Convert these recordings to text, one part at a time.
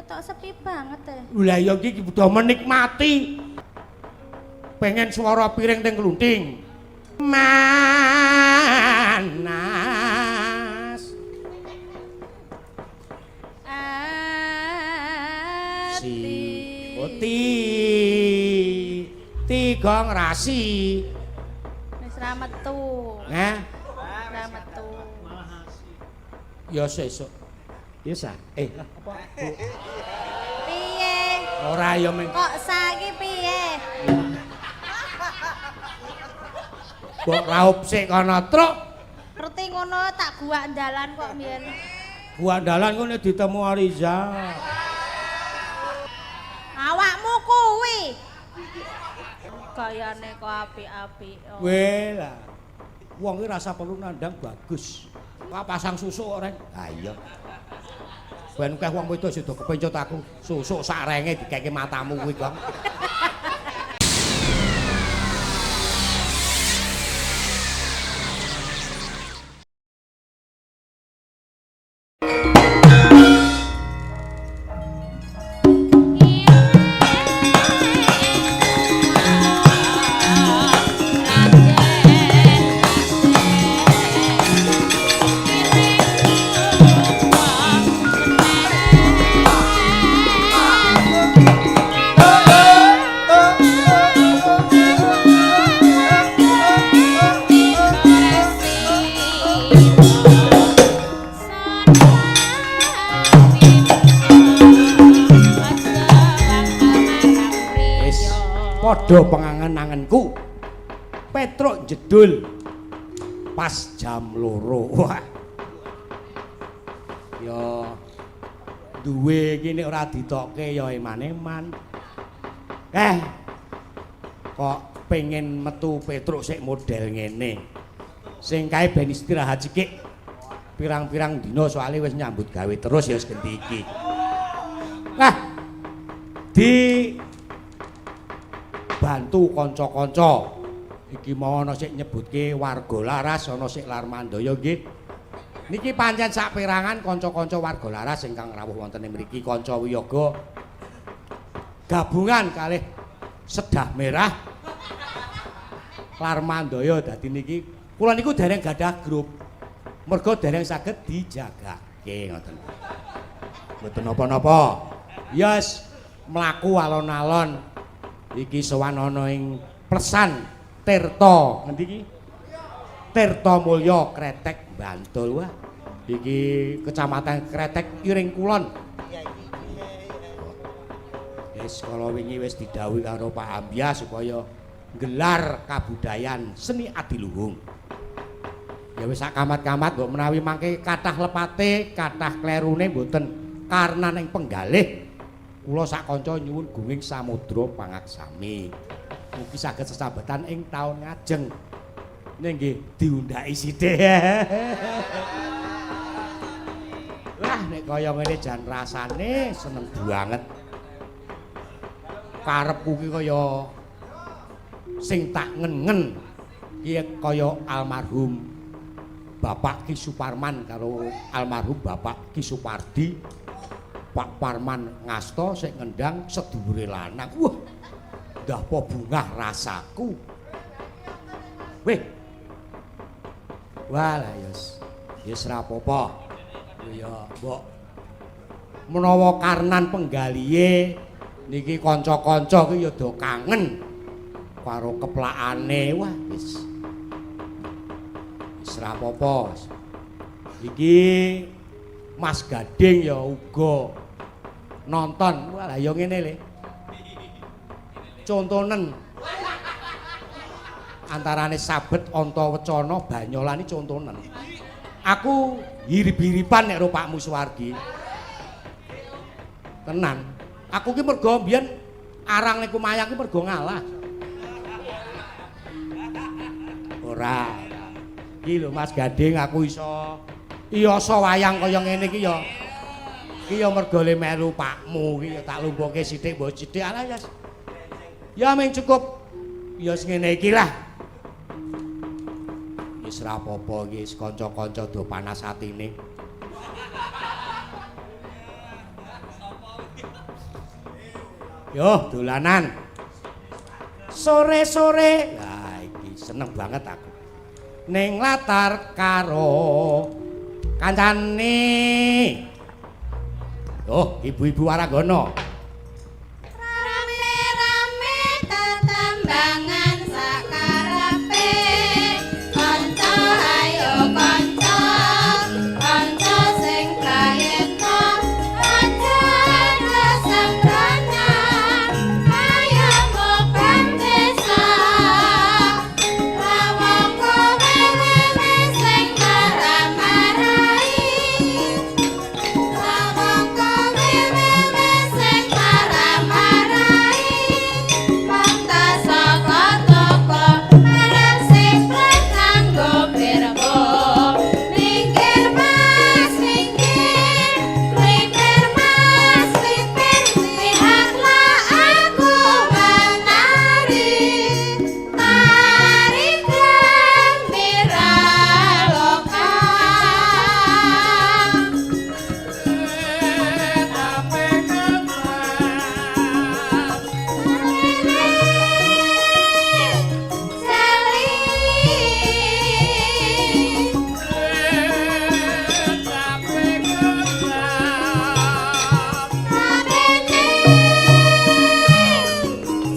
Ketok sepi banget e. Lah ya iki udah menikmati. Pengen suara piring teng klunting. Manas. Ati. Si oti tiga ngrasi. Wis ra metu. Nah, Ra metu. ya sesuk. Ya sa. Apa? Bu? Piye? Ora ya meng Kok saiki piye? mbok raup sik kono truk. Ngerti ngono tak guak dalan kok mbiyen. Gua dalan ngene ditemu Ariza. Awakmu kuwi. Gayane kok apik-apik. Oh. Weh lah. Wong iki rasa perlu nandang bagus. Kok pasang susuk kok, Reng? Ha iya. Ben akeh wong wedok sida kepencut aku. Susuk sak renge dikeke matamu kuwi, Gong. Wis padha pengangen-angenku. Petruk jedul pas jam 2. Wah. Ya duwe iki nek ora ditokke ya eman-eman. Kok pengen metu Petruk sik model ngene. Sing kae ben istirahat sikik. Pirang-pirang dina soalé wis nyambut gawe terus ya wis genti iki. Lah di bantu kanca-kanca. Iki mau ana sik nyebutke warga Laras, ana sik Larmandaya nggih. Niki pancen saperangan kanca-kanca warga Laras ingkang rawuh wonten ing mriki kanca wiyaga gabungan kalih Sedah Merah Larmandaya dadi niki kula niku dereng gadah grup. Merga dereng saged dijagake ngoten. Mboten napa-napa. Yes, mlaku alon-alon. Iki sowan ana ing Plesan Tirta. Ngendi iki? Tirta Mulya Kretek Bantul. Wah, iki Kecamatan Kretek Iring Kulon. Wis kala wingi wis didhawuhi karo Pak Ambia supaya nggelar kabudayan seni adiluhung. Ya wis sak kamat-kamat mbok menawi mangke kathah lepate, kathah klerune mboten karena ning penggalih kula sak kanca nyuwun gunging samudra pangaksami. Mugi saged sesambetan ing taun ngajeng. Ning nggih diundhaki sithik. Wah nek kaya ngene jan rasane seneng banget. Karepku ki kaya sing tak ngen-ngen ki kaya almarhum Bapak Ki Suparman karo almarhum Bapak Ki Supardi. Pak Parman ngasta sik ngendang sedulure lanang. Wah, ndah apa bungah rasaku. Weh. Wah lah yos. Yos ra apa-apa. Ya mbok menawa karnan penggalihe niki kanca-kanca ki ya do kangen karo keplakane. Wah wis. Wis ra apa-apa. Iki Mas Gading ya uga nonton. Wah lah ya ngene le. Contonen antarane sabet Antawacana Banyolan iki contonen. Aku hirip-hiripan nek karo Pakmu Suwardi. Tenan. Aku ki mergo mbiyen arang ning kumayang ki mergo ngalah. Ora. Iki lho Mas Gading aku iso iyasa wayang kaya ngene iki ya. Iki ya mergo le melu pakmu iki ya tak lumpuhke sithik mbok sithik alah ya. Ya mung cukup ya sing ngene iki lah. Wis ra apa-apa iki kanca-kanca do panas atine. Yo dolanan. Sore-sore. Lah iki seneng banget aku. Ning latar karo kancane. Oh, ibu-ibu Waranggana. Rame-rame tetembangan sakarepe. Kanca ayo kanca, kanca sing prayitna aja kesembrana. Ayo mobang desa. Lawang kowe wewe sing marah-marahi. Lawang kowe wewe sing marah-marahi. Pantas saka toko marang sing kanggo pirbo. Minggir Mas, minggir, melipir Mas, melipir. Lihatlah aku menari, tari gembira lokal. Jali. Rabene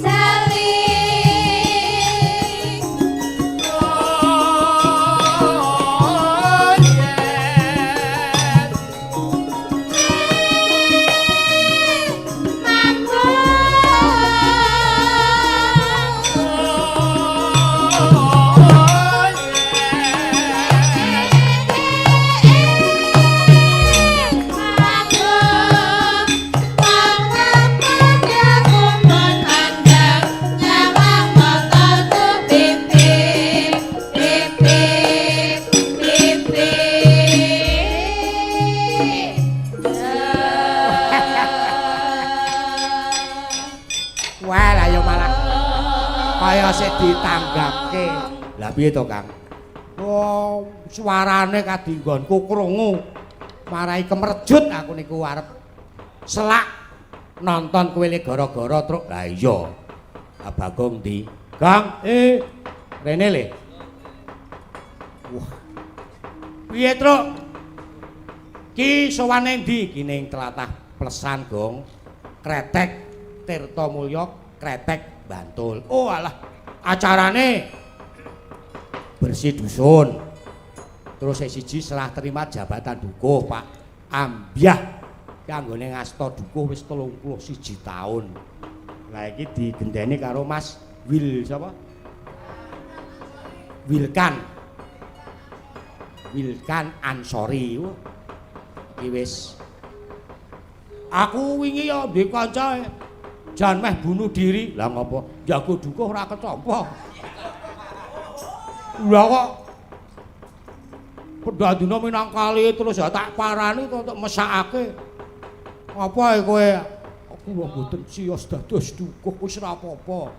jali. Mampu. Wah, lah ya malah kaya sik ditanggapke. Lah piye to, Kang? Oh, suarane kadi nggonku krungu. Marai kemerjut aku niku arep selak nonton kowe le gara-gara truk. Lah iya. Ah Bagong ndi? Gang, rene le. Wah. Piye, Truk? Ki sowane ndi? Ki ning tlatah Plesan, Gong. Kretek Tirtamulya, Kretek Bantul. Oh alah, acarane bersih dusun. Terus sing siji serah terima jabatan dukuh, Pak Ambyah. Ki anggone ngasta dukuh wis 31 taun. Lah iki digendeni karo Mas Wil sapa? Wilkan. Wilkan Ansori. Wah. Iki wis aku wingi ya ndek kanca jan meh bunuh diri. Lah ngopo? Jago dukuh ora ketampa. Lah kok pendandina minang kali terus ya tak parani to tok mesakake. Apa e kowe? Aku mboten siyos dados dukuh wis ora apa-apa.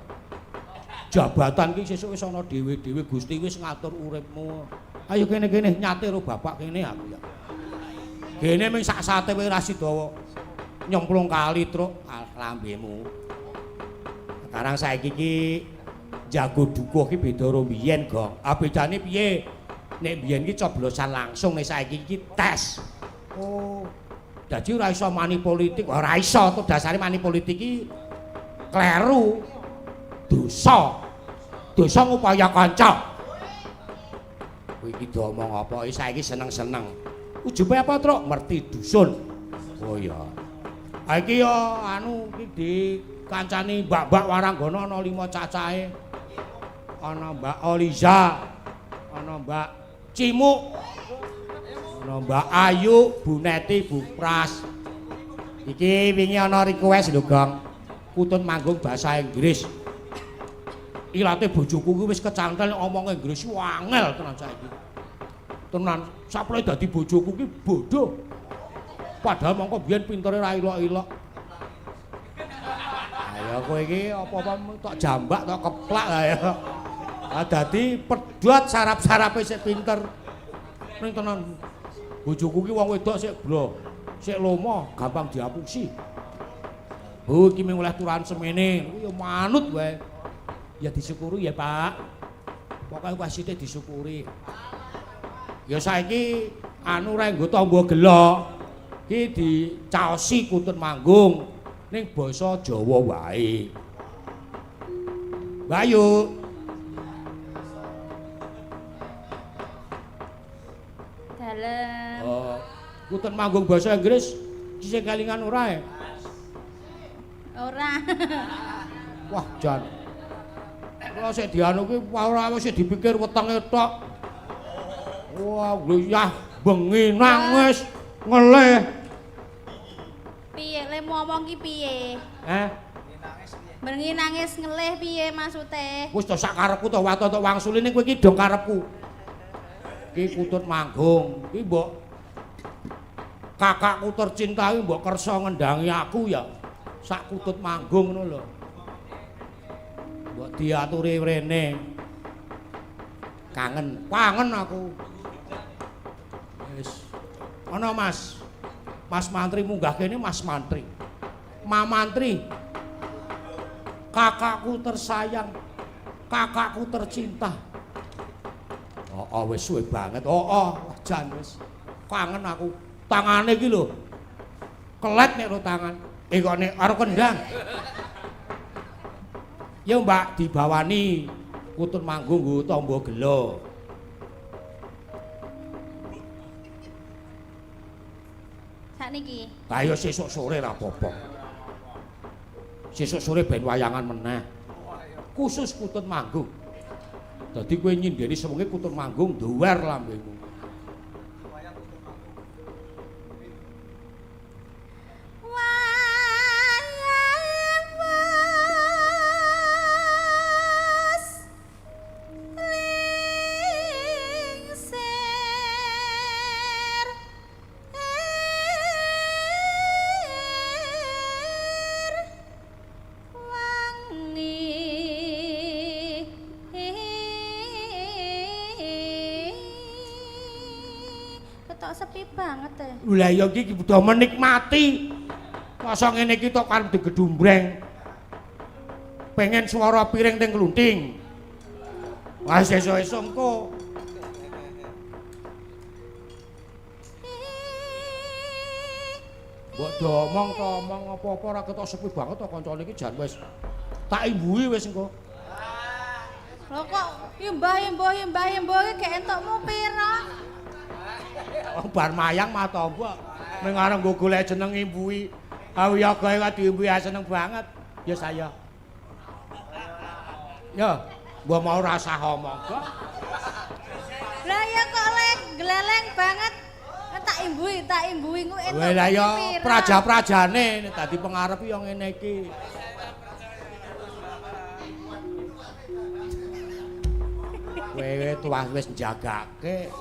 Jabatan ki sesuk wis ana dhewe-dhewe, Gusti wis ngatur uripmu. Ayo kene-kene nyate karo bapak kene aku ya. Kene ming sak sate kowe ora sida nyemplung kali truk lambemu. Sekarang saiki ki jago dukuh ki beda karo biyen, Gong. Ah bedane piye? Nek biyen ki coblosan langsung, nek saiki ki tes. Oh. Dadi ora iso mani politik, ora iso to dasare mani politik ki kleru. Dosa. Dosa ngupaya kanca. Kowe iki diomong apa? Saiki seneng-seneng. Ujube apa, Truk? Merti dusun. Oh iya. Ah iki ya anu iki dikancani mbak-mbak Waranggana ana 5 cacahe. Ana Mbak Oliza, ana Mbak Cimuk, ana Mbak Ayu, Bu Neti, Bu Pras. Iki wingi ana request lho, Gong. Kutut manggung bahasa Inggris. Ilate bojoku kuwi wis kecantel omong Inggris wangel tenan saiki. Tenan, saplek dadi bojoku ki bodoh. Padahal mongko biyen pintere ra ilok-ilok. Ayo kowe iki apa-apa tok jambak tok keplak lah ya. Ah dadi pedhot sarap-sarape sik pinter. Ning tenan bojoku ki wong wedok sik blo, sik lomo, gampang diapusi. Bu iki mung oleh turahan semene, kuwi ya manut wae. Ya disyukuri ya, Pak. Pokoke wis sithik disyukuri. Ya saiki anu ra nggo tamba gelo. Iki dicaosi kutut manggung ning basa Jawa wae. Bayu. Dalem. Oh, kutut manggung basa Inggris sing kelingan ora e? Ora. Wah, jan. Ora sik dianu kuwi ora wis dipikir wetenge tok. Wah, gliyah bengi nangis ngelih. Piye le ngomong ki piye? Eh, Bengi nangis ngelih piye maksude? wis to sak karepku to waton tok wangsuli ning kowe iki dong karepku. Iki kutut manggung, iki mbok kakakku tercinta iki mbok kersa ngendangi aku ya. Sak kutut manggung ngono lho. Mbok diaturi rene. Kangen, kangen aku. Wis. Ana Mas. Mas Mantri munggah kene Mas Mantri. Ma Mantri. Kakakku tersayang. Kakakku tercinta. Oh, oh wis suwe banget. Oh, oh, wah jan wis. Kangen aku. Tangane iki lho. Kelet nek ro tangan. Kok nek karo kendang. Ya Mbak dibawani kutut manggung nggo tamba gelo. Sakniki. Lah ya sesuk sore ra apa-apa. Sesuk sore ben wayangan meneh. Khusus kutut manggung. Dadi kowe nyindeni sewengi kutut manggung duwer lambemu. Wayang wis lingsir er wangi ketok sepi banget e. Lah ya iki kudu menikmati. Masa ngene iki tok karep digedhumbreng. Pengen swara piring teng klunting. Wah sesuk-esuk engko. Mbok domong to omong apa-apa ora ketok sepi banget to kancane iki jan wis tak imbuhi wis engko. Lho kok imbah-imbah iki gek entukmu pira? Oh, bar mayang mah to mbok. Ning arep nggo golek jeneng imbuhi. Awu yoga kok diimbuhi seneng banget. Ya saya. Ya, mbok mau rasah omong kok. Lah ya kok lek gleleng banget. Tak imbuhi engko entuk. Weh lah ya pira? praja-prajane nek dadi pengarep ya ngene iki. Kowe tuah wis njagake.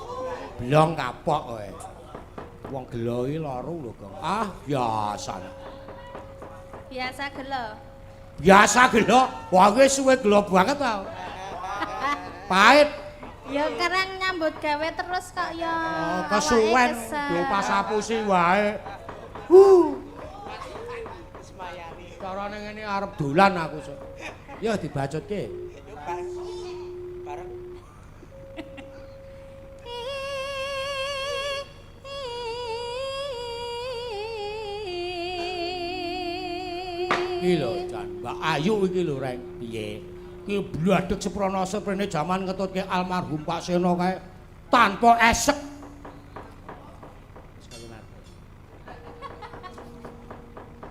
Blong kapok kowe. Wong gelo iki loro lho, Gong. Ah, biasa. Biasa gelo. Biasa gelo. Wah, kowe suwe gelo banget ta. Pahit. Ya karang nyambut gawe terus kok ya. Oh, awake kesuwen kesel. diopas-apusi wae. Carane ngene arep dolan aku sok. Ya dibacutke. Iki lho Jan, Mbak Ayu iki lho Reng, piye? Iki bladek seprana seprene jaman ngetutke almarhum Pak Seno kae tanpa esek.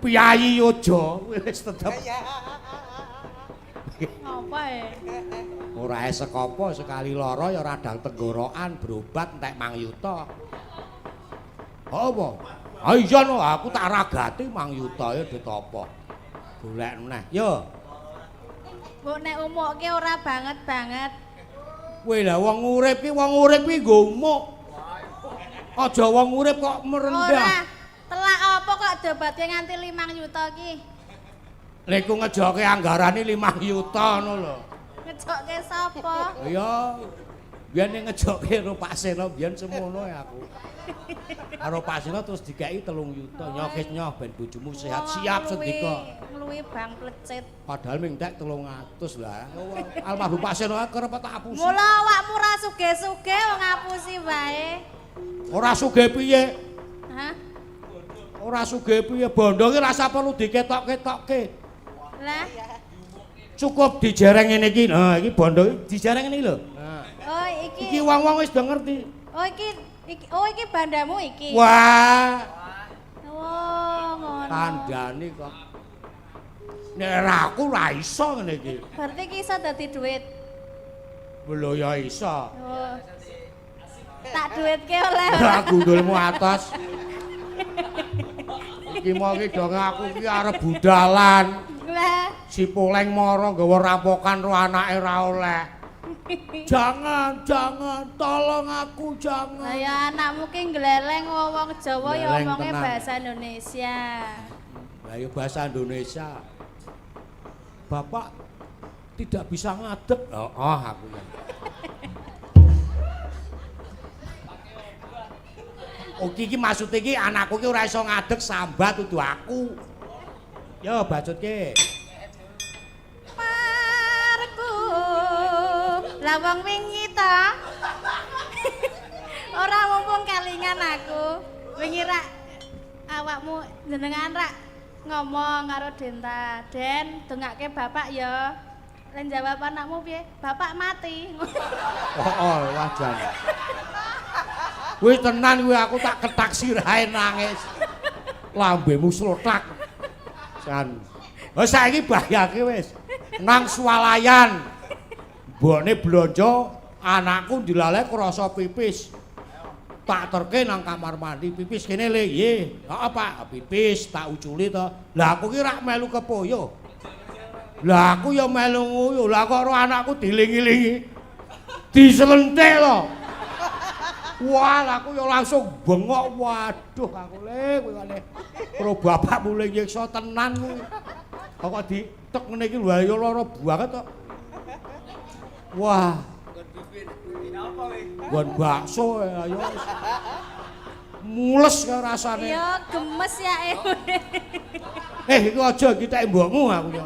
Piyayi Yojo wis tetep Ngopo e? ora esek apa sekali lara ya radang tenggorokan berobat entek mang yuta. Apa? Ah iya no, aku tak ragati mang yuta ya ditapa. Golek neh. Yo. Mbok nek umuke ora banget-banget. Kowe lah wong urip ki nggo umuk. Aja wong urip kok merendah. Ora. Telak apa kok diobatke nganti 5 yuta ki? Lha iku ngejoke anggarane 5 yuta ngono lho. Ngejokke sapa? Ya Biyen ning ngejokke karo Pak Seno biyen semono ya aku. Karo Pak Seno terus dikeki 3 yuta. Nyoh nyoh ben bojomu sehat siap sendika. Ngluwi bang plecit. Padahal ming tek 300 lah. Almarhum Pak Seno kerep tak apusi. Mula awakmu ra sugih-sugih wong ngapusi wae. Ora sugih piye? Hah? Ora sugih piye? Bondo ki rasa perlu diketok-ketokke. Lah, Cukup dijereng ngene iki. Nah, iki bondo iki dijereng ngene iki lho. Nah. oh iki. Iki wong-wong wis do ngerti. Oh iki, iki oh iki bandamu iki. Wah, Oh, ngono. kandhane kok. Nek ora aku ora iso ngene iki. Berarti iki iso dadi duit. Lho ya iso. Oh. Tak duitke oleh. Ora gundulmu atas. Iki mau ki dong aku ki arep budalan. Lah, Si Poleng mara nggawa rampokan ro anake ra oleh. Jangan, jangan, tolong aku lah jangan. ya anakmu ki ngleleng wong Jawa ya Ngleleng omonge tenan. bahasa Indonesia. Lah ya bahasa Indonesia. Bapak tidak bisa ngadeg. Oh, oh aku ya. Oke iki maksud iki anakku ki ora iso ngadeg sambat udu aku. Yo bacutke. Parku. Lah wong wingi ta. Ora mumpung kelingan aku. Wingi rak awakmu jenengan rak ngomong karo Denta. Den, dongake bapak ya. Lan jawab anakmu piye? Bapak mati. Oh, oh wajan. Kuwi tenan kuwi aku tak ketak sirahe nangis. Lambemu slothak. Jan. Wis saiki bayake wis. Nang swalayan. Mbokne blonjo, anakku dilale krasa pipis. Tak terke nang kamar mandi, pipis kene le, nggih. Heeh, Pak, pipis tak uculi to. Lah aku ki rak melu kepoyo. Lah aku ya melu nguyuh. Lah kok ro anakku dilingi-lingi. Diselentik lho. Wah, lah aku ya langsung bengok. Waduh, aku le kowe kok le. Pro bapakmu le nyiksa tenan kuwi. Kok ditek ngene iki lho ya lara banget kok. Wah. Nggon bakso ya ayo. Mules kaya rasane. Ya gemes ya. Eh, iku aja iki tek mbokmu aku ya.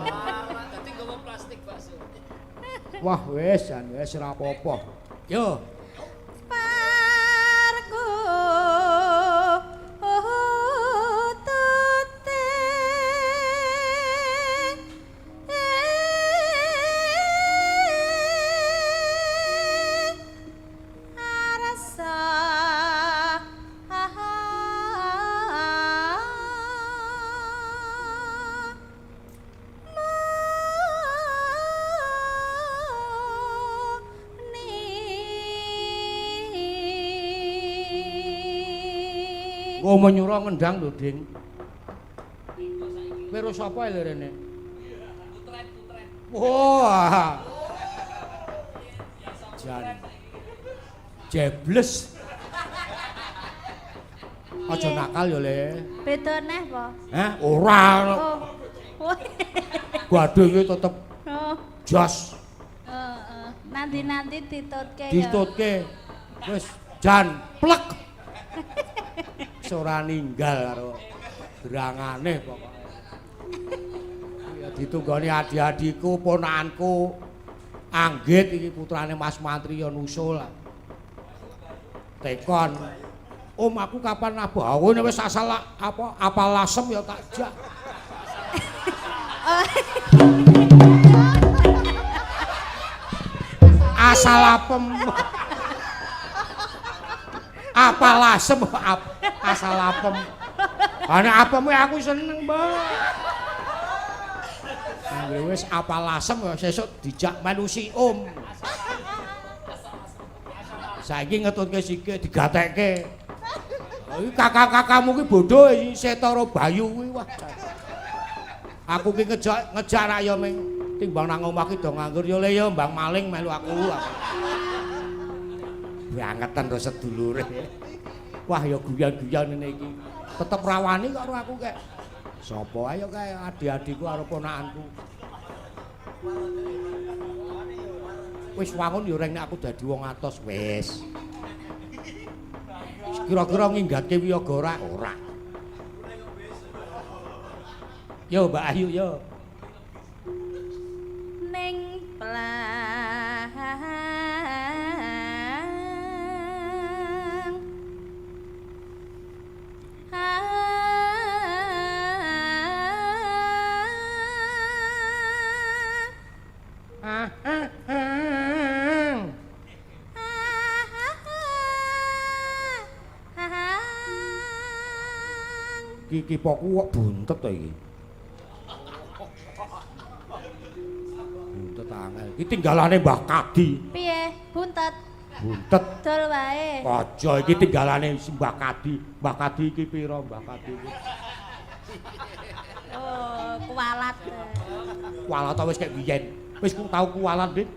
Wah, wis jan wis ora apa-apa. Yo. Parku utute arasa muni. Oh, menyura ngendang lho, Ding. Kowe ro sapa lho rene? Putren-putren. Wah. Jan. Jebles. Aja nakal ya, Le. Beda neh po? Hah? Ora. Oh. Gading iki tetep Oh. jos. Heeh. Nanti-nanti ditutke ya. Ditutke. Wis jan plek. Wis ora ninggal karo drangane pokoke. Ya ditunggoni adi-adiku, ponakanku. Anggit iki putrane Mas Mantri ya nusul. Tekon. Om aku kapan nabuh? Aku nek wis asal apa apal lasem ya tak jak. Asal apem. Apal lasem asal apem. Ha nek apem aku seneng, Mbak. Anggere wis apal lasem ya sesuk dijak melu si Om. Saiki ngetutke sikik digatekke. Iki kakak-kakakmu ki bodho Setara Bayu kuwi wah. Aku ki ngejak ngejak rak ya ming timbang nang omah ki do nganggur ya le ya mbang maling melu aku. Bangetan ro sedulure. Wah ya guyon-guyon ngene iki. Tetep rawani kok karo aku kek. Sapa ayo kae adi-adiku karo ponakanku. Wis wangun ya reng nek aku dadi wong atos wis. Kira-kira nginggatke wiyaga ora? Ora. Yo Mbak Ayu yo. Ning plang Ah, ah, ah. Iki kipoku kok buntet to iki. Buntet angel. Iki tinggalane Mbah Kadi. Piye? Buntet. Buntet. Dol wae. Aja iki tinggalane si Mbah Kadi. Mbah Kadi iki pira Mbah Kadi iki? Oh, kualat. Kualat wis kek biyen. Wis ku tau kualat, Dik.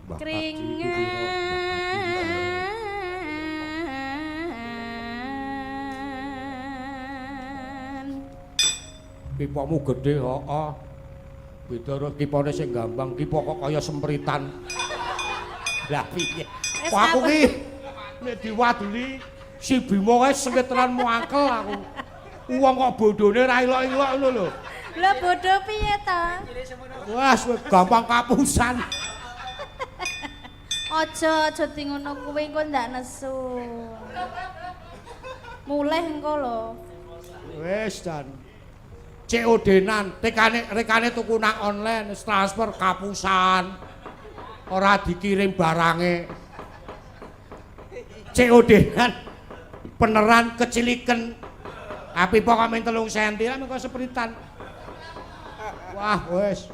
Mbah Kadi iki pira? Kringan. Pipamu gedhe, heeh. Beda karo kipone sing gambang, kipa kok kaya sempritan. Lah piye? Wis Aku apa? ki nek diwaduli si Bima kae sengit tenan muangkel aku. Wong kok bodhone ra ilok-ilok ngono lho. Lah bodho piye to? Wah, suwe gampang kapusan. Aja aja di ngono kuwi engko ndak nesu. Mulih engko lho. Wis jan. COD-nan, tekane rekane tuku nang online, wis transfer kapusan. Ora dikirim barange. COD-nan peneran keciliken. Api pokok mung 3 senti lah mengko sepritan. Wah, wis.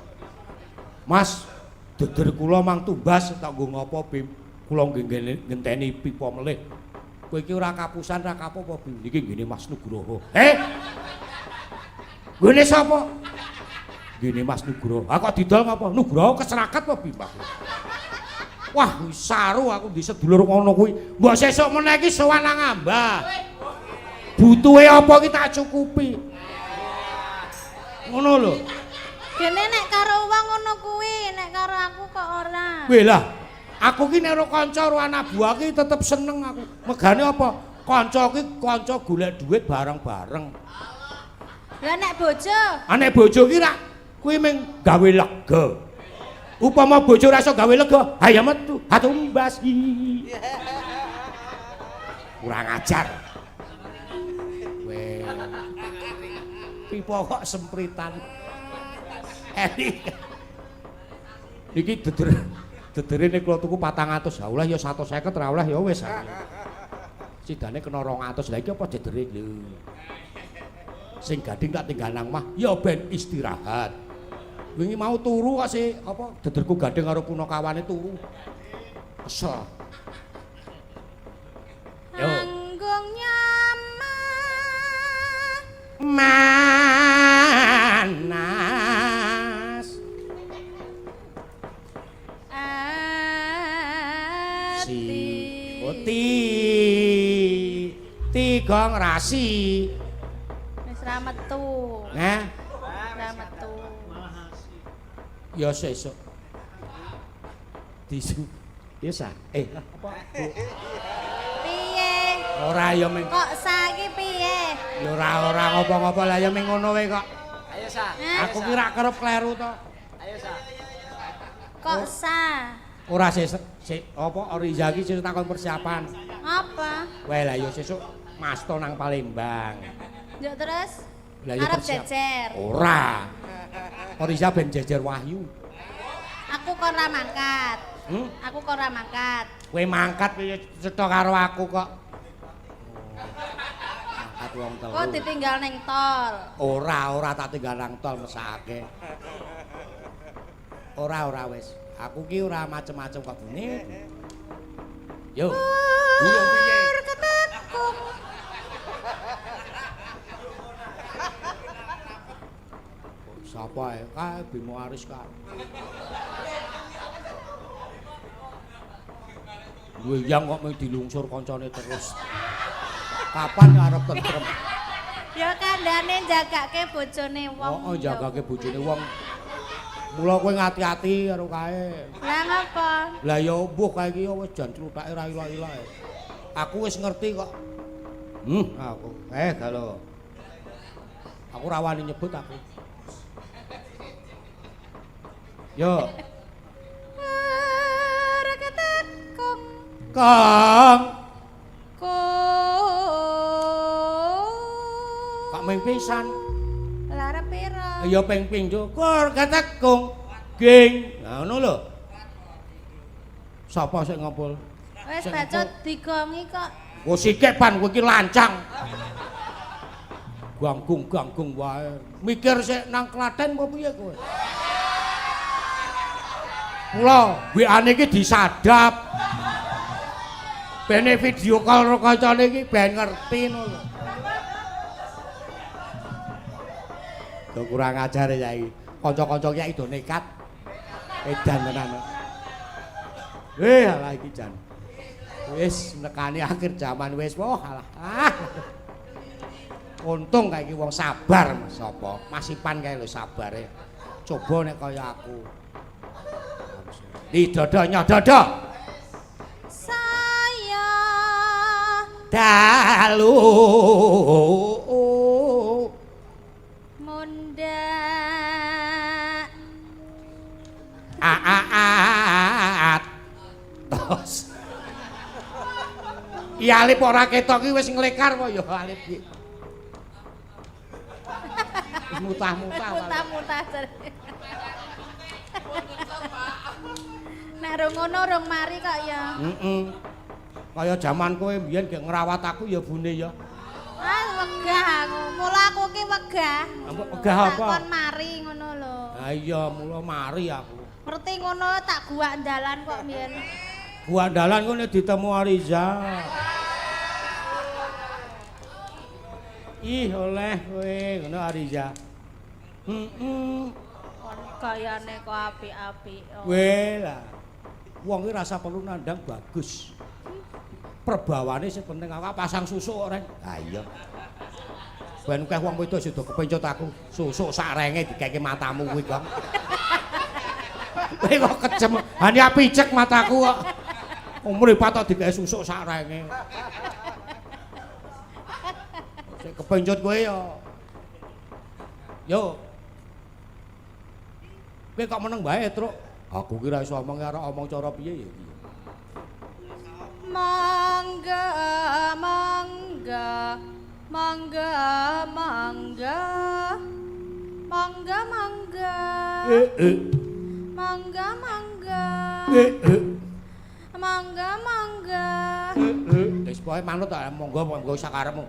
Mas, deder kula mang tumbas tak nggo ngopo, Bim? Kula nggih ngenteni pipa melih. Kowe iki ora kapusan, ora kapopo, Bim. Niki nggene Mas Nugroho. Heh. Nggone sapa? Nggene Mas Nugroho. Ah kok didol ngopo? Nugroho keserakat apa, Bim? Aku? Wah, saru aku di sedulur ngono kuwi. Mbok sesuk meneh iki sowan nang Ambah. Butuhe apa ki tak cukupi. Ngono lho. Gene nek karo wong ngono kuwi, nek karo aku kok ora. Weh lah, aku ki nek karo kanca karo anak buah ki tetep seneng aku. Megane apa? Kanca ki kanca golek duit bareng-bareng. Lah nek bojo, Ah nek bojo ki rak kuwi mung gawe lega. Upama bojo ora iso gawe lega, ha ya metu, ha tumbas. Kurang ajar. Weh. Pipa kok sempritan. Eli. Iki deder dedere nek kula tuku 400, ha oleh ya 150 ora oleh ya wis. Sidane kena 200. Lah iki apa dedere lho. Sing gading tak tinggal nang omah ya ben istirahat. Wingi mau turu kok si apa dederku gading karo punakawane turu. Kesel. Yo. Anggung nyama. Manas Ati. si oti tiga ngrasi. Wis ra metu. Nah, Ra metu. ya sesuk. Disu. Ya sa. Apa? Piye? Ora ya ming Kok saiki piye? ya ora ora ngopo-ngopo lah ya ming ngono wae kok. Ayo sa. Hah? Aku ki ra kerep kleru to. Ayo sa. Kok sa? Ora sesuk sik apa Oriza ki sesuk takon persiapan. Apa? Weh lah ya sesuk Masto nang Palembang. Njuk terus? Lah ya Arep persiap. jejer. Ora. Oriza ben jejer Wahyu. Aku kon ra mangkat. Hmm? Aku kon ra mangkat. Kowe mangkat piye cetha karo aku kok. Mangkat wong telu. Kok ditinggal ning tol. Ora, ora tak tinggal nang tol mesake. Ora, ora wis. Aku ki ora macem-macem kok bune. Yo. Gulung piye? Ketekung. Sapa ae? Kae Bimo Aris kae. Duwe yang kok mung dilungsur kancane terus. Kapan arep tentrem? Ya kandhane jagake bojone wong. Heeh, jagake bojone wong. Mula kowe ngati-ati karo kae. Lah ngapa? Lah ya mbuh kae iki wis jan cluthake ra ilok-ilok. Aku wis ngerti kok. Aku. Galo. Aku ra wani nyebut aku. Yo. Reketekung. Kang. Kung. Kak ming pisan. Lah arep pira? Ya ping pindho. Kur ketekung. Ging. Lah ngono lho. Sapa sing ngompol? Wis bacot digongi kok. Wo sikik pan kowe iki lancang. Ganggung-ganggung wae. Mikir sik nang Klaten apa piye kowe? Mula WA-ne iki disadap. Bene video call karo kancane iki ben ngerti ngono lho. Do kurang ajar ya iki. Kanca-kanca ki do nekat. Edan tenan. Alah iki jan. Wis nekani akhir zaman wis wah alah. Ah. Untung kae iki wong sabar Mas sapa. Mas Ipan kae lho sabare. Coba nek kaya aku. Di dodo nyododo. Saya dalu mundhak aat. Tos. Iya alip ora ketok iki wis nglekar kok ya alip iki. Wis mutah-mutah. Mutah-mutah jare. Nek rong ngono rong mari kok ya. Heeh. Kaya jaman kowe mbiyen gek ngrawat aku ya bune ya. Ah wegah aku. Mula aku ki wegah. Wegah apa? Kon mari ngono lho. Ha iya mula mari aku. Ngerti ngono tak guak dalan kok mbiyen. Guak dalan kok nek ditemu Ariza. Ih oleh kowe ngono Ariza. Heeh. Kon gayane kok apik-apik. Kowe lah. Wong iki rasa perlu nandang bagus. Perbawane sing penting aku pasang susuk kok, Ren. Ha iya. Ben akeh wong wedok sida kepencut aku. Susuk sak renge dikeke matamu kuwi, Kang. Kowe kok kejem. Hanya picek mataku kok. Mripat kok dikeke susuk sak renge. Sing kepencut kowe ya. Yo. Kowe kok meneng wae, Truk? Aku ki ra iso omong karo omong cara piye ya iki. Mangga, mangga, mangga, mangga, mangga, mangga, mangga, mangga, mangga, mangga. Wis pokoke manut ta, monggo monggo sakarepmu.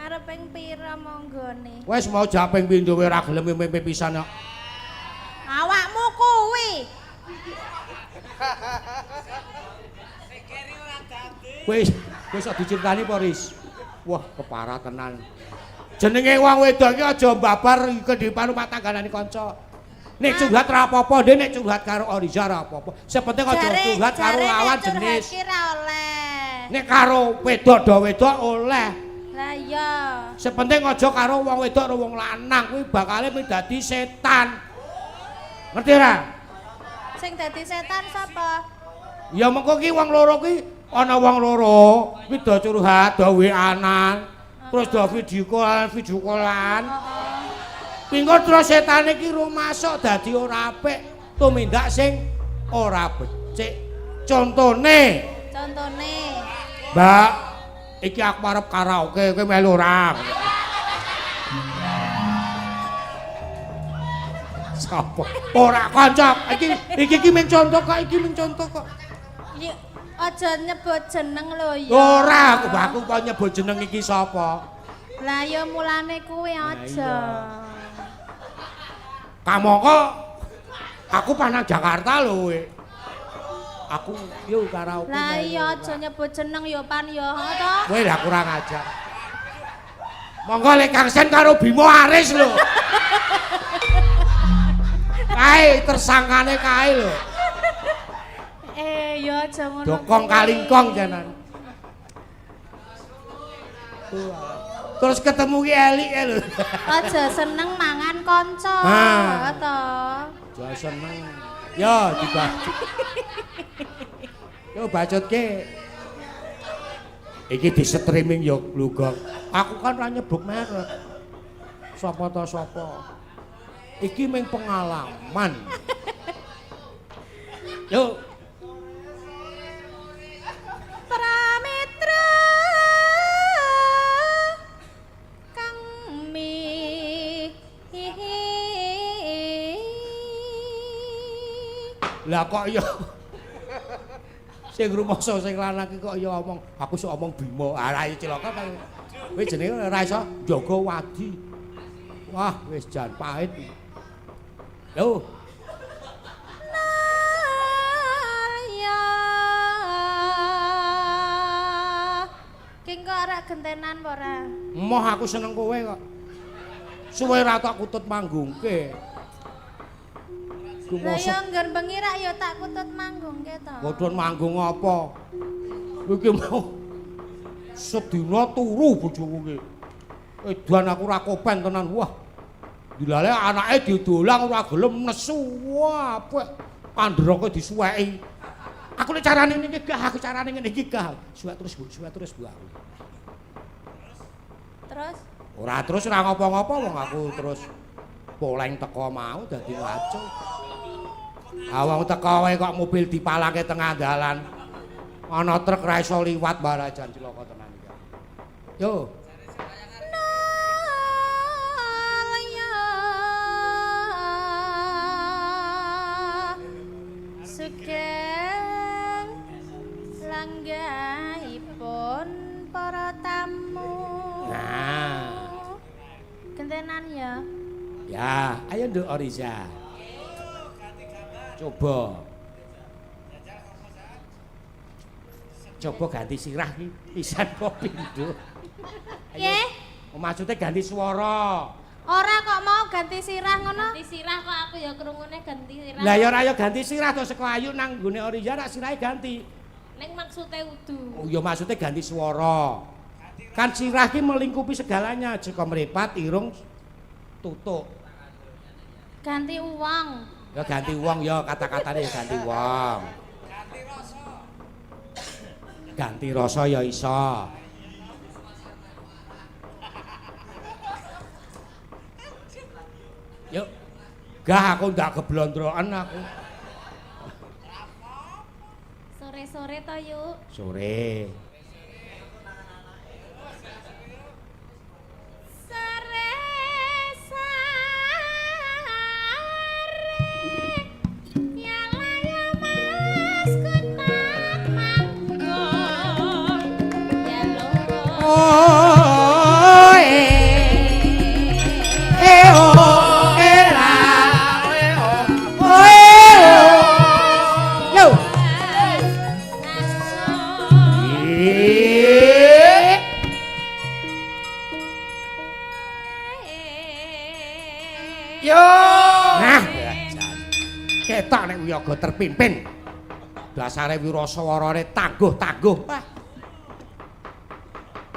Arep ping pira monggone? Wis mau jak ping pindho kowe ora gelem mimpi pisan kok. Awakmu kuwi. Wis, wis kok diceritani apa, Riz? Wah, keparah tenan. Jenenge wong wedok iki aja mbabar kehidupan rumah tangganane kanca. Nek curhat ra apa-apa, ndek nek curhat karo Oriza ra apa-apa. Sing penting aja curhat karo lawan jenis. Jare nek oleh. Nek karo wedok do wedok oleh. Lah iya. Sing penting aja karo wong wedok karo wong lanang kuwi bakale dadi setan. Ngerti ora? Sing dadi setan sapa? Ya mengko ki wong loro ki ana wong loro kuwi do curhat, do WA-an, terus do video call-an. Heeh. Pingko terus setane ki rumasuk dadi ora apik, tumindak sing ora becik. Contone, Contone. Mbak, iki aku arep karaoke, kowe melu ora? Sapa? Ora kanca. Iki iki mung contoh kok, iki mung contoh kok. Ya aja nyebut jeneng lho ya. Ora, aku kok nyebut jeneng iki sapa? Lah ya mulane kuwi aja. Kamangka aku pas nang Jakarta lho kowe. Aku yo karaoke. Lah iya aja nyebut jeneng ya Pan ya, ha to? Kowe lah kurang ajar. Monggo lek Kang Sen karo Bimo Aris lho. Kae tersangkane kae lho. Ya aja ngono. Dokong kalingkong janan. Terus ketemu ki elike lho. Aja seneng mangan kanca, Ha. to. Aja seneng. Ya dibacut. Yo bacutke. Iki di streaming yo Glugong. Aku kan ora nyebut merek. Sapa ta sapa. Iki mung pengalaman. Yo. Pramitra kang mi. Lah kok ya sing rumangsa sing lanang iki kok ya omong aku sok omong Bima. Ah ra cilaka ta. Kowe jenenge ora iso njaga wadi. Wah, wis jan pahit. Lho. Nalya. Ki kok ora gentenan apa ora? Moh aku seneng kowe kok. Suwe ra tak kutut manggungke. Lah ya nggon bengi rak ya tak kutut manggungke to. Bodhon manggung apa? Iki mau sedina turu bojoku ki. Edan aku ora kopen tenan. Wah. Dilale anake didolang ora gelem nesu. Wah, apik. Kandheroke disuweki. Aku nek carane ngene iki gah, aku carane ngene iki gah. Suwek terus, Bu, suwek terus, Bu aku. Terus? Ora terus ora ngopo-ngopo wong aku terus poleng teko mau dadi ngaco. Ah wong teko wae kok mobil dipalangke tengah dalan. Ana truk ra iso liwat barajan cilaka tenan iki. Yo. Sugeng langgahipun para tamu. Nah. Gentenan ya. Ya, ayo Nduk Oriza. Coba. Coba ganti sirah iki pisan kok pindho. Piye? Maksudnya ganti swara. Ora kok mau ganti sirah ngono? Ganti sirah kok aku ya krungune ganti sirah. Lah ya ora ya ganti sirah to saka ayu nang nggone Oriza rak sirahe ganti. Ning maksude udu. Oh ya maksudnya ganti swara. Kan sirah ki melingkupi segalanya, saka mripat, irung, tutuk. Ganti uang. Ya ganti wong ya kata-katane ya ganti wong. Ganti rasa. Ganti rasa ya iso. Yuk. Gah aku ndak geblondroken aku. Sore-sore to yuk. Sore. Sore sare ya layo Mas kotak manggon ya loro. Oh eh oh eh la oh eh oh yo. Yo. Nah, ketok nek wiyaga terpimpin. Dasare wiraswarane tangguh-tangguh. Wah.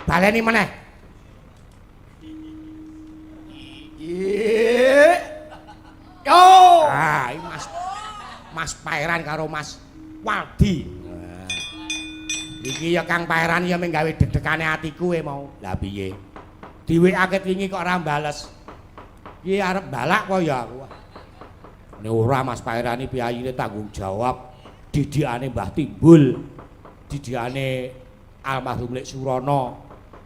Baleni meneh. Yo. Ah, iki Mas Mas Paeran karo Mas Waldi. Nah. Iki ya Kang Paeran ya mung gawe deg-degane atiku e mau. Lah piye? Diwekake wingi kok ora bales. Iki arep balak apa ya aku? Nek ora Mas Paeran iki piyayine tanggung jawab didikane Mbah Timbul, didikane almarhum Lek Surana,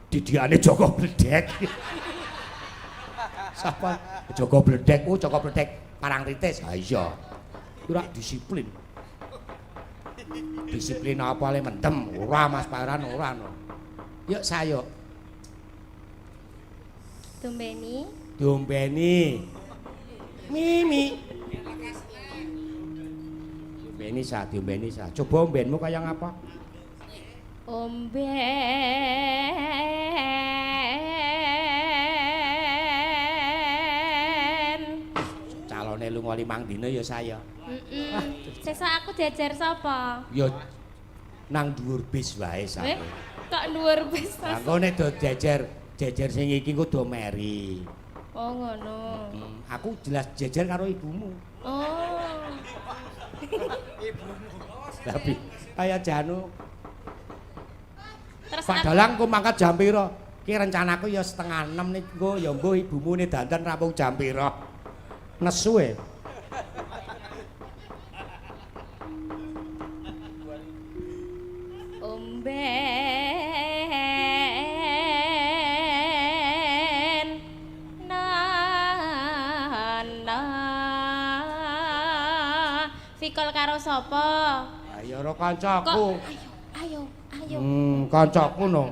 didikane Joko Bledek. Sapa? Joko Bledek, oh Joko Bledek Parangtritis. Ha iya. Ora disiplin. Disiplin apa le mendem? Ora Mas Paeran ora no. Yuk sayo. Dumbeni. Diombeni. Mimi. Diombeni sa, diombeni sa. Coba ombenmu kaya ngapa? Omben. Calone lunga 5 dina ya saya. Heeh. Sesuk aku diajar sapa? Ya nang dhuwur bis wae saya. Kok dhuwur bis? Lah engko nek do jejer, jejer sing iki engko do meri. Oh ngono. Aku jelas jejer karo ibumu. Oh. Tapi kaya janu. Terus Pak Dalang ku mangkat jam pira? Ki rencanaku ya 5:30 nih engko ya mbuh ibumu ne dandan rampung jam pira. Nesu e. Omben nana Fikol karo sapa? Ayo ro Kok kancaku. ayo ayo ayo. Kancaku no.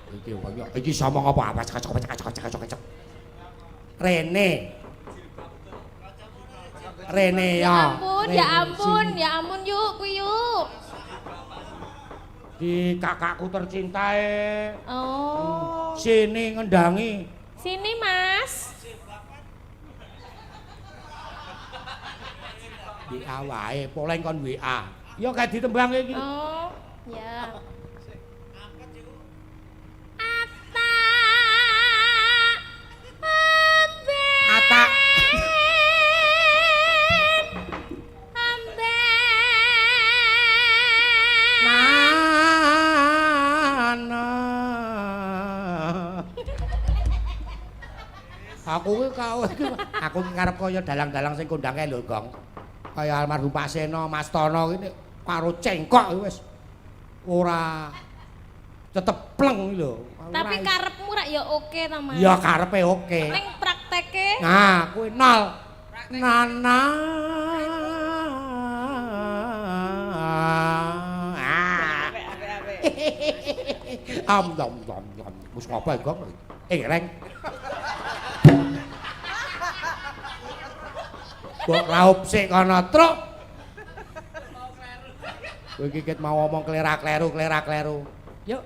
Iki kaya iki sama apa apa cek cek cek cek cek cek. Rene. Rene Ya ya. ampun, ya Rene, ampun, sini. ya ampun yuk kuwi yuk. Di kakakku tercinta e. Oh. Sini ngendangi. Sini, Mas. WA wae, poleng kon WA. Ya kayak ditembang iki. Oh, ya. Ata. Amben. Ata. Amben. Nana. Aku ki kau iki aku ki karep kaya dalang-dalang sing kondang kae lho, Gong. Kaya almarhum Pak Seno, Mas Tono iki karo cengkok iki wis ora tetep pleng iki lho. Tapi karepmu rak ya oke ta, Mas? Ya karepe oke. Ning prakteke Nah, kuwi nol. Nana. Ah. Am dom dom dom. Wis apa Gong? Eh, reng. Mbok raup sik kono, Truk. Kowe iki ket mau ngomong klera-kleru, klera-kleru. Yuk.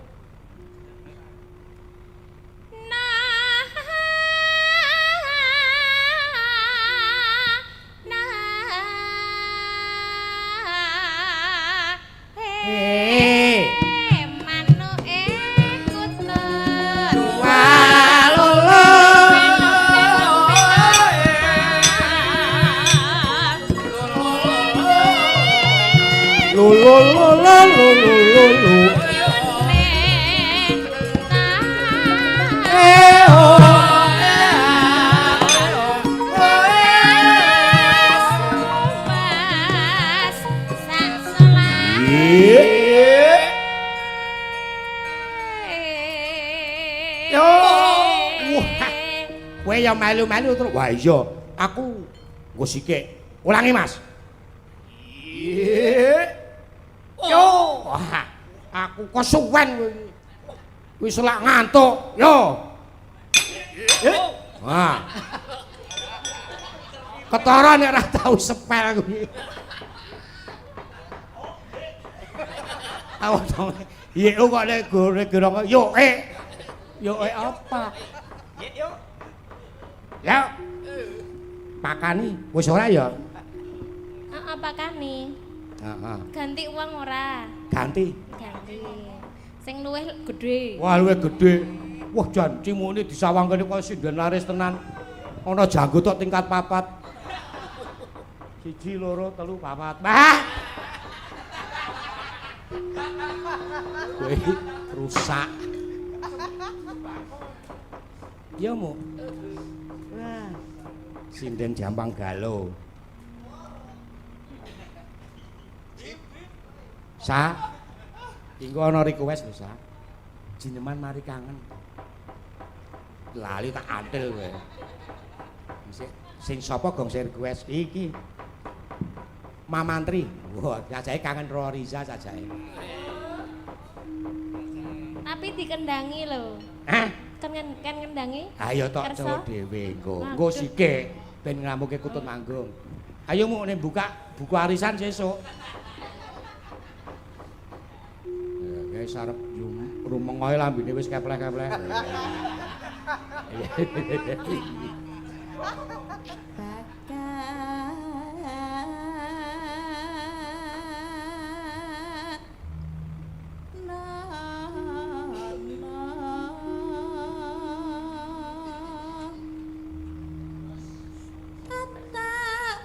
Nah, nah, Eh. Manuke kutut. Walolo. Lo lo lo lo lo lo lo lo. Eh oh. Yo. Wah. Kowe ya melu-melu terus. Wah iya, aku nggo sikik. Ulangi, Mas. Yo. Wah, aku kesuwen kowe iki. Wis selak ngantuk. Yo. Wah. Ketara nek ora tau sepel kuwi. Aku to. Yo kok nek gore gerong yo eh. Yo eh apa? Yo. Ya. Pakani wis ora ya? Heeh, pakani. Heeh. Ganti uang ora? Ganti. Ganti. Sing luwih gedhe. Wah, luwih gedhe. Wah, jan cimune disawang kene kaya sinden laris tenan. Ana janggut tok tingkat 4. 1 2 3 4. Wah. Kowe iki rusak. Ya, Mu. Wah. Sinden jampang galo. Sa. Engko ana request lho, Sa. Jineman mari kangen. Lali tak antil kowe. Sing sing sapa gong sing request iki? Mamantri. Wah, sajae kangen ro Riza sajae. Tapi dikendangi lho. Hah? Kan kan ngendangi? Ayo tok Kersa? celuk dhewe engko. Engko Waduh. sike ben nglamuke kutut manggung. Ayo mu nek buka buku arisan sesuk. Ya, guys arep rumengoe lambene wis kepleh-kepleh. Bakat nana tetap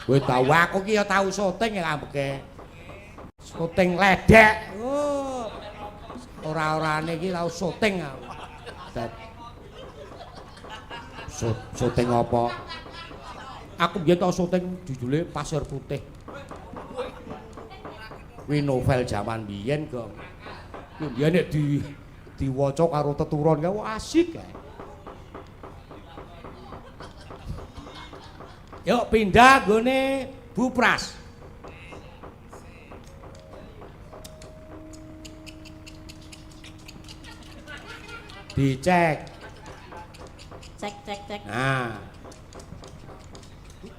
Kowe tau aku ki ya tau syuting ya ambeke. Syuting ledek. Oh. Ora-orane iki tau syuting aku. Syuting apa? Aku biyen tau syuting judule Pasir Putih. Kuwi novel jaman biyen, Gong. Kuwi biyen nek diwaca karo teturon kae asik kae. Yuk pindah gone Bu Pras. Dicek. Cek cek cek. Nah.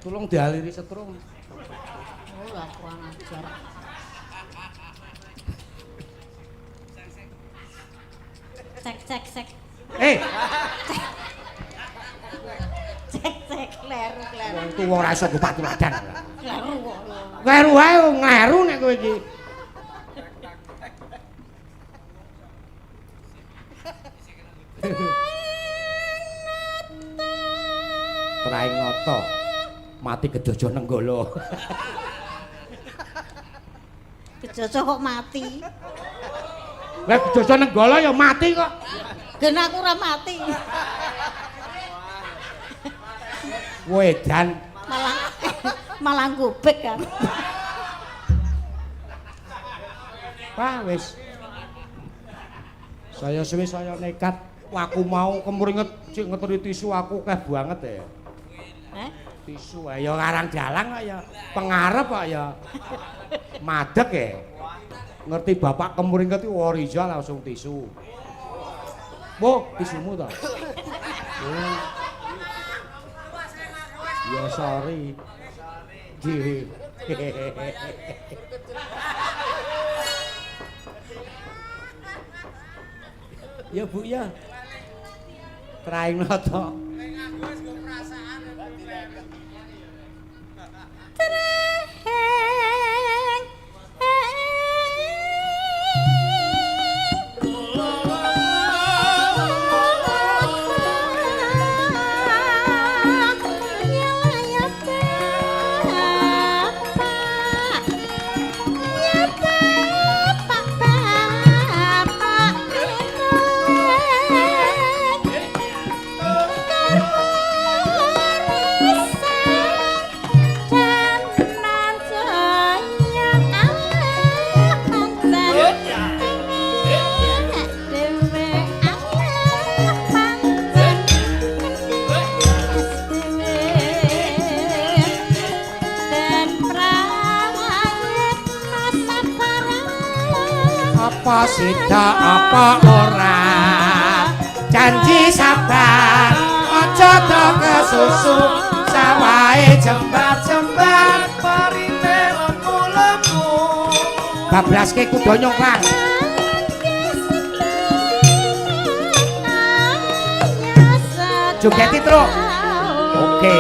Tolong dialiri setrum. Oh, lah kurang ajar. Cek cek cek. Eh. Cek cek kleru kleru. Wong tuwa ora iso gopak tuladan. Kleru kok. Kleru wae ngleru nek kowe iki. Traing nata mati kejojo nenggala. Kejojo kok mati? Lah kejojo nenggala ya mati kok. Gen aku ora mati. Wedan malah malah gobek kan. Wah wis. Saya suwe saya nekat. Aku mau kemringet cik ngeteri tisu aku akeh banget ya. Heh? Tisu ya ngarang dalang kok ya. Pengarep kok ya. Madeg ya. Ngerti bapak kemringet iki Riza langsung tisu. Wo, tisumu to. Oh. Ya sorry. Ya Bu ya. Traing nata. Apa sida apa ora janji sabar aja do kesusu sawahe jembar-jembar parine lemu-lemu bablaske kuda nyongkrang. Jogeti truk. Oke.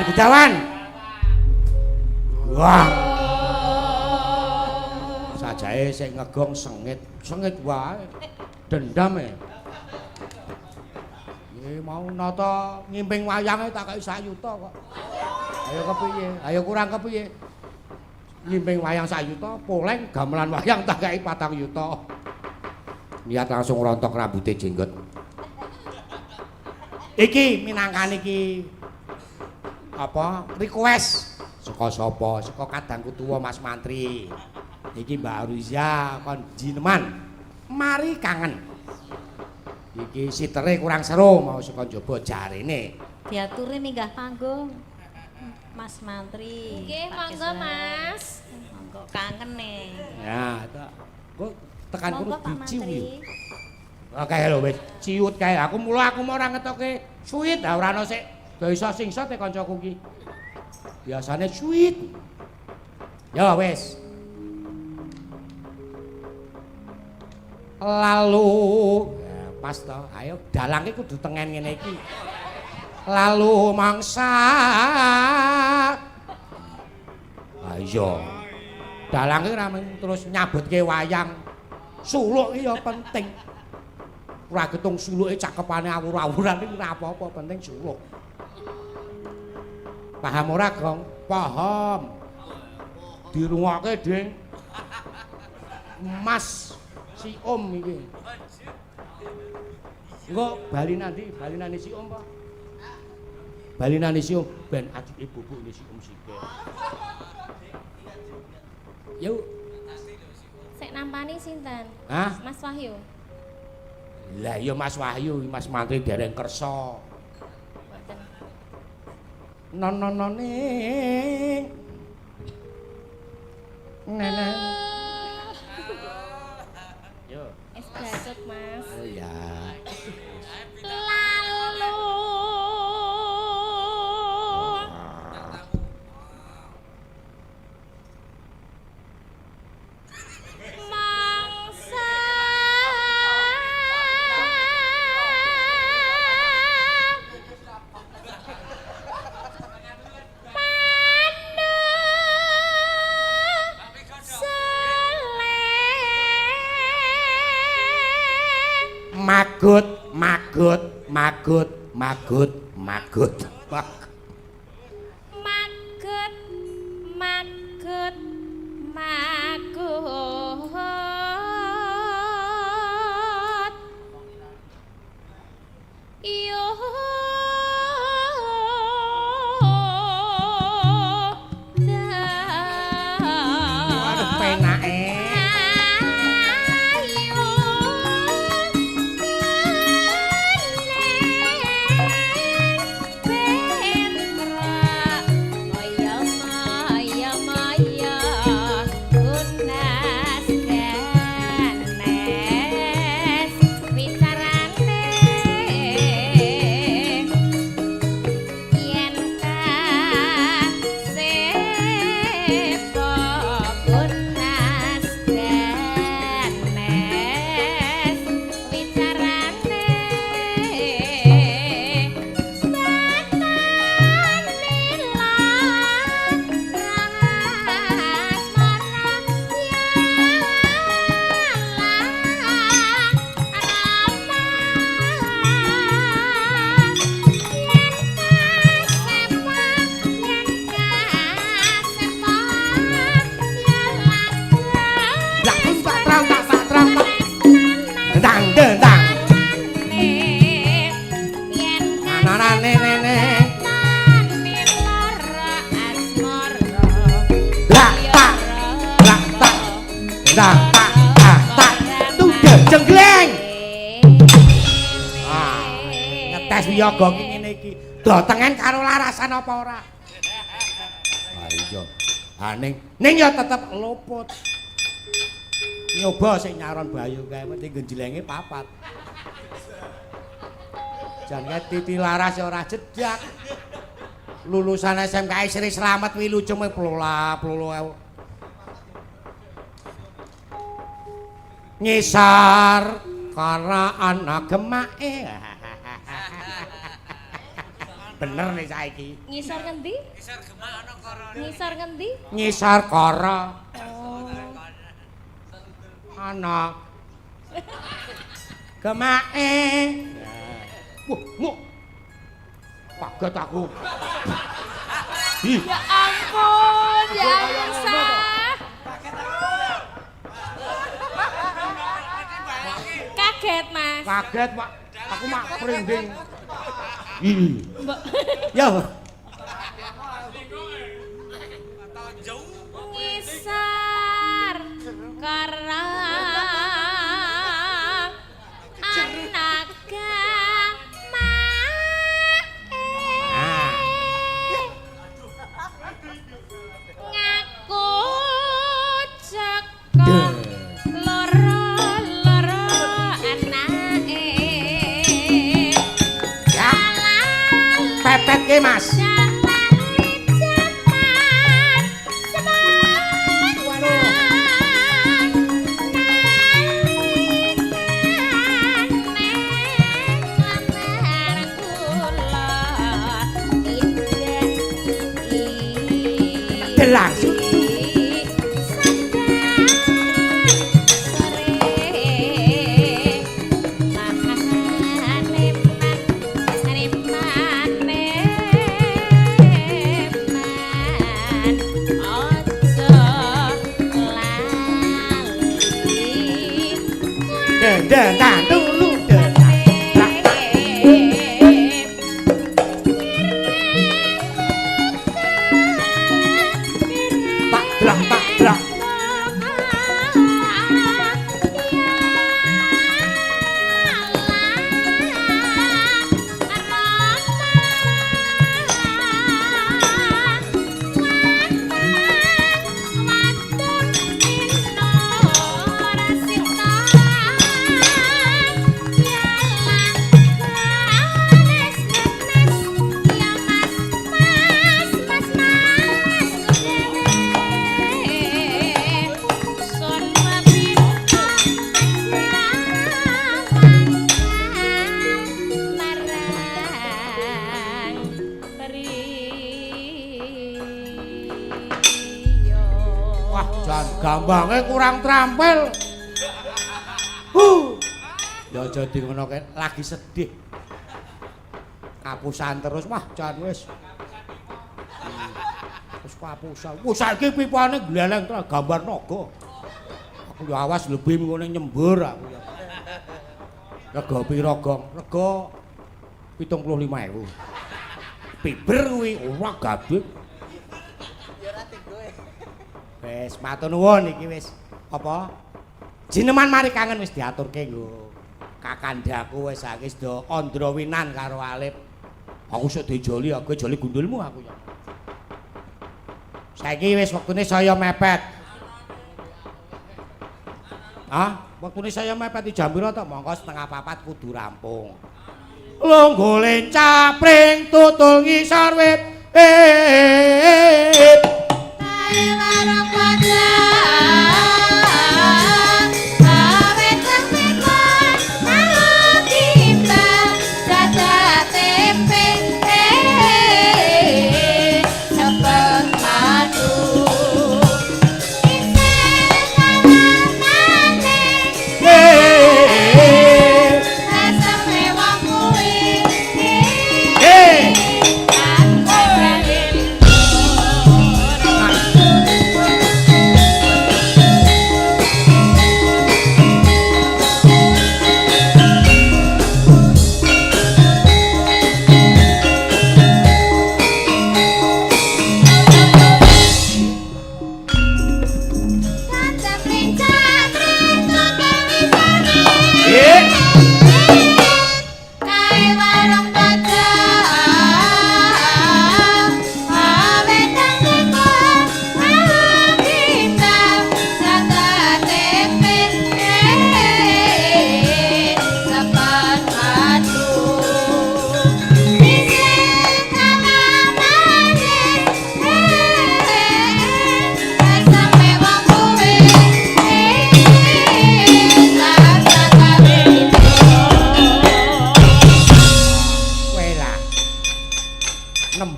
Gedawan, gedawan. Wah. Sajae sing ngegong sengit, sengit wae. Dendam e. Iki mau nata ngimping wayange tak kei sak yuta kok. Ayo kepiye? Ayo kurang kepiye? Ngimping wayang sak yuta, poleng gamelan wayang tak kei 4 yuta. Niat langsung rontok rambute jenggot. Iki minangkane iki apa? Request saka sapa? Saka kadangku tuwa Mas Mantri. Iki Mbak Arizia kon jineman. Mari kangen. Iki sitere kurang seru mau saka njaba jarene. Diaturi minggah panggung. Mas Mantri. Nggih, Pak monggo Kiswar. Mas. Monggo kangen nih. Ya, tak. Kok tekan kono Monggo Pak diciu Mantri. yo. Oke lho wis ciut kae. Aku mula aku mau ora ngetoke suwit, ha ora ono sik do iso singsot e kancaku ki. Biasane suwit. Ya wis. Lalu ya, pas to. Ayo dalang ki kudu tengen ngene iki. Lalu mangsa. Ayo. Dalang ki ora mung terus nyabutke wayang. Suluk ki ya penting. Ora getung suluke cakepane awur-awuran iki ora apa-apa, penting suluk. Paham ora, Gong? Paham. Dirungokke, Ding. Mas si Om iki. Engko bali nanti, bali nani si Om, Pak. Bali nani si Om ben adike bubuk ni si Om sike. Yuk. Sik nampani sinten? Hah? Mas Wahyu. Lah iya Mas Wahyu, Mas Mantri dereng kersa. Mboten. Non-non-none. Neneng. Yo. Es bacot, Mas. Oh ya. Lalu mangsa Magut, magut, magut, magut, magut. Magut, magut, magut. Yo Waduh penake. Lah pun tak trang tak tak trang tak. Dendang dendang. Na na ne ne ne. Lah tak lah tak. Dendang tak tak tak. Tudel jenggleng. Ah, ngetes wiyaga ki ngene iki. Do tengen karo larasan apa ora? Ah iya. Ah ning ning ya tetep luput. Nyoba sing nyaron Bayu kae mesti genjlenge papat. Jan kae titi laras ya ora jedak. Lulusan SMKI Sri Slamet wilujeng plola plolo. Ngisar karena ana gemake. Bener nih saiki. Ngisor ngendi? Ngisor gemak ana kara. Ngisor ngendi? Ngisor kara. Oh. Ana. Gemake. Wah, muk. Kaget aku. Ih, Ya ampun, ya ampun sah. Kaget, Mas. Kaget, Pak. Aku mak merinding. Ih. Mbok Ya. ngisor kara anak Ah. ngaku cekok loro-loro anake. Ya. Pepet ke, Mas. Delang. Den den tan dulu den. Tak drak tak drak. Wah, jan gambange kurang terampil. Huh. Ya aja di ngono kae, lagi sedih. Kapusan terus, wah jan wis. Wis kapusan. Wah, saiki pipane gleleng terus gambar naga. Aku ya awas lebih ngene nyembur aku ya. Rega pira, Gong? Rega 75.000. Fiber kuwi ora gabek. Wis matur nuwun iki wis apa? Jineman mari kangen wis diaturke nggo. Kakandhaku wis saiki wis do Andrawinan karo Alip. Aku sok dijoli, aku joli gundulmu aku ya. Saiki wis wektune saya mepet. Hah? Wektune saya mepet di jam pira to? Mongko 3:30 kudu rampung. Lungguh lincah pring tutul ngisor wit.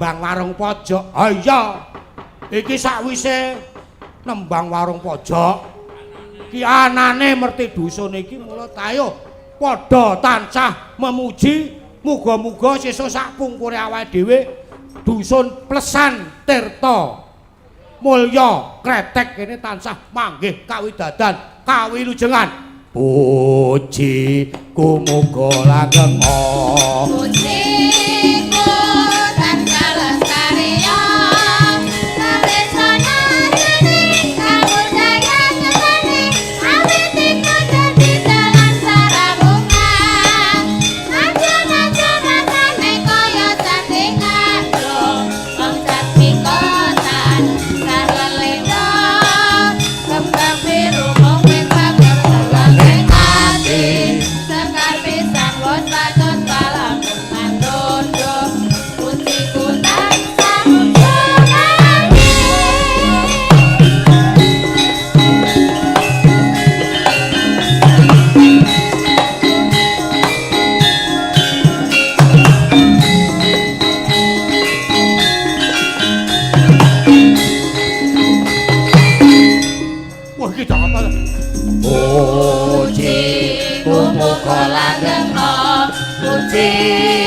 Nembang warung pojok. Ha iya. Iki sakwise nembang warung pojok ki anane merti dusun iki, mula tayo padha tansah memuji, muga-muga sesuk sak pungkure awake dhewe dusun Plesan Tirta Mulya Kretek kene tansah manggih kawidadan kawilujengan. Puji kumuga langgeng. Pujiku tansah lestariya, kabesana dening kabudayan seni, awit iku dadi dalan sarabungan. Macem-macem rasane kaya sandingan, wong jatmikotan sarlelenda, kembang biru mung wit pager ati, sekar pisang wos pados palamun mandondo. Pujiku tansah mujo. Wah, iki dak apa? Puji Kumuga langgeng. Puji.